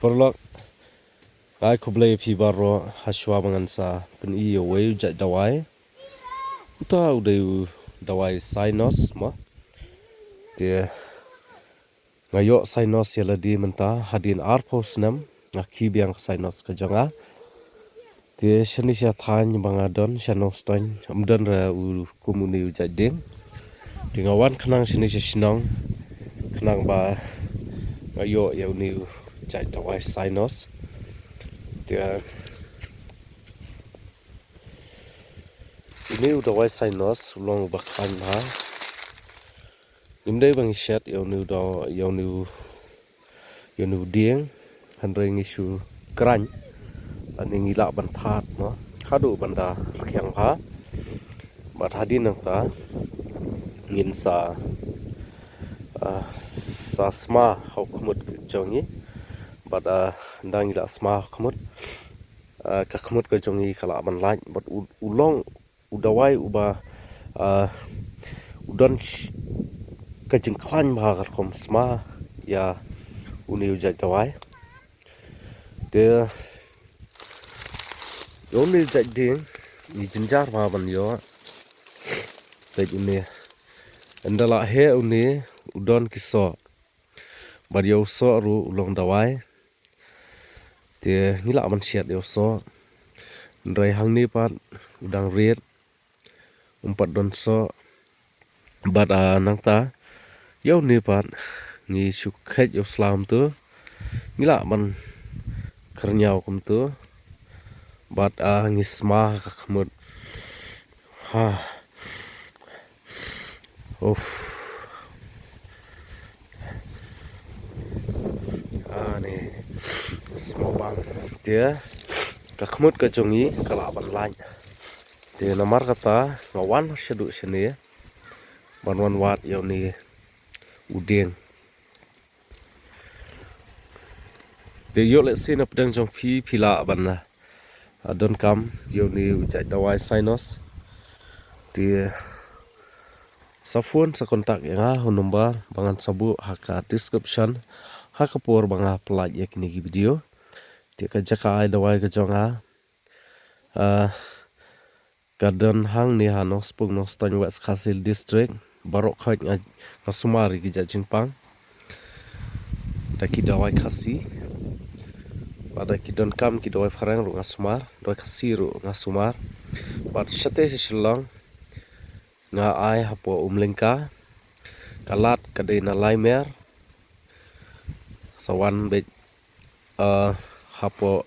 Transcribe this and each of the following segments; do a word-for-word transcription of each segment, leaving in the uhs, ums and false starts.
Paralok, ai khublei phi baroh. Hashwa ba ngan sa pyni ïa uwei u jait dawai. Uta u dei u dawai Sinus mo. Te nga ïoh Sinus ïa lade mynta hadien arphew snem nga khie biang ka Sinus ka jong nga. Te shane sha thaiñ ba nga don sha Nongstoiñ ym don re u kum une u jait dieng. Te nga wan khnang shane sha shnong khnang ba nga ïoh ïa une u jait dawai Sinus. Te une u dawai Sinus u long uba khlaiñ bha. Ngim dei ba ngi shet ïa une u daw ïa une u ïa une u dieng, hynrei ngi shu khraiñ lane ngi lah ban thad mo haduh ban da rkhiang bha. Bad hadien nangta ngin sa, ah, sa sma ha u khmut jong ngi. Bad, ah, ynda ngi lah sma ha u khmut, ah, ka khmut ka jong ngi ka lah ban lait. Bad u, u long u dawai uba, ah, u don sh-, ka jingkhlaiñ bha ka rukom sma ïa une u jait dawai. Te ïa une u jait dieng ngi jynjar bha ban ïoh. Te une ynda lah heh une u don ki soh. Bad ïa u soh ruh u long dawai. Te ngi lah ban shet ïa u soh. Hynrei hangne pat u dang rit, um pat don soh. Bad, ah, nangta ïa une pat ngi shu kheit ïa u sla kumtu. Ngi lah ban kyrñiaw kumtu. Bad, ah, ngi sma ha ka khmut. Ha. Uff. Ah, ne. Sma bang. Te ka khmut ka jong ngi ka lah ban lait. Te namar kata nga wan shaduh shane ban wan wad ïa une u dieng. Te ïoh lehse na pdeng jong phi phi lah ban, ah, donkam ïa une u jait dawai Sinus. Te sa phone sa contact ïa nga ha u number ba ngan sa buh ha ka description ha ka por ba nga pyllait ïa kine ki video. Te ka jaka ai dawai ka jong nga, ah, ka don hangne ha Nongspung Nongstoiñ West Khasi Hills District. Baroh khoit nga, nga sumar ïa ki jait jingpang da ki dawai Khasi. Bad da ki donkam ki dawai phareng ruh nga sumar, dawai Khasi ruh nga sumar. Bad shatei sha Shillong nga ai hapoh Umlyngka. Ka lad ka dei na Laimer. Sa wan beit, ah, hapoh,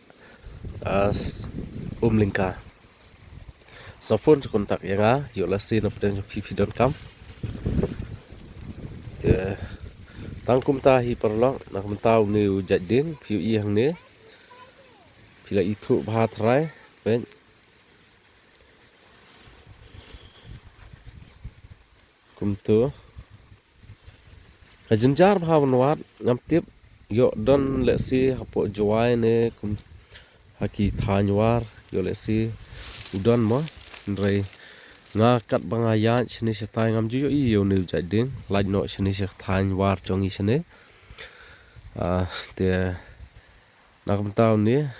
ah, s-, Umlyngka. Sa phone sa contact ïa nga, ïoh lehse na pdeng jong phi phi donkam. Te tang kumta hi paralok, na kumta une u jait dieng phi ïohi hangne. Phi la ithuh bha trai, peit. Kumtu. Ka jynjar bha ban wad, ngam tip ïoh don lehse hapoh Jowai ne kum ha ki thaiñ War, ïoh lehse u don mo. Hynrei nga katba nga ïaid shane shatai ngam ju ïohi ïa une u jait dieng, lait noh shane sha thaiñ War jong ngi shane. Ah, te na kumta une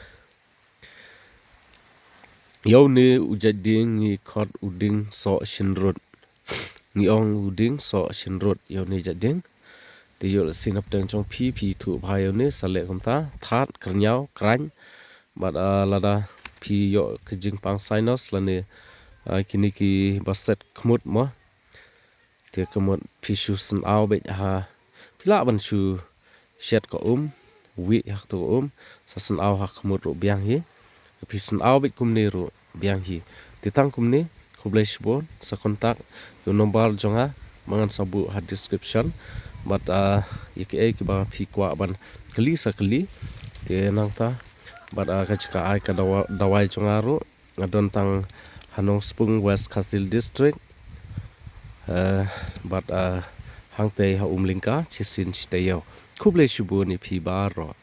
Ïa une u jait dieng ngi khot u dieng soh shynrut. Ngi ong u dieng soh shynrut ïa une u jait dieng. Te ïoh lehse na pdeng jong phi phi ithuh bha ïa une, sa leh kumta, thad, kyrñiaw, khraiñ. Bad, ah, lada phi ïoh ka jingpang sinus lane, ah, kine kiba set khmut mo. Te ka mut phi shu synaw beit ha, phi lah ban shu shet ka um, wieh ha kato ka um, sa synaw ha khmut ruh biang hi. Phi synaw beit kumne ruh biang hi. Te tang kumne, khublei shibun, sa contact ïa u number jong nga, ba ngan sa buh ha description. Bad, ah, ïa kiei kiba phi kwah ban kylli sa kylli. Te nangta, bad, ah, ka jaka ai ka dawa-, dawai jong nga ruh. Nga don tang ha Nongspung West Khasi Hills District. Eh, bad, eh, hangtei ha Umlyngka, shisien shi taïew. Khublei shibun ïa phi baroh.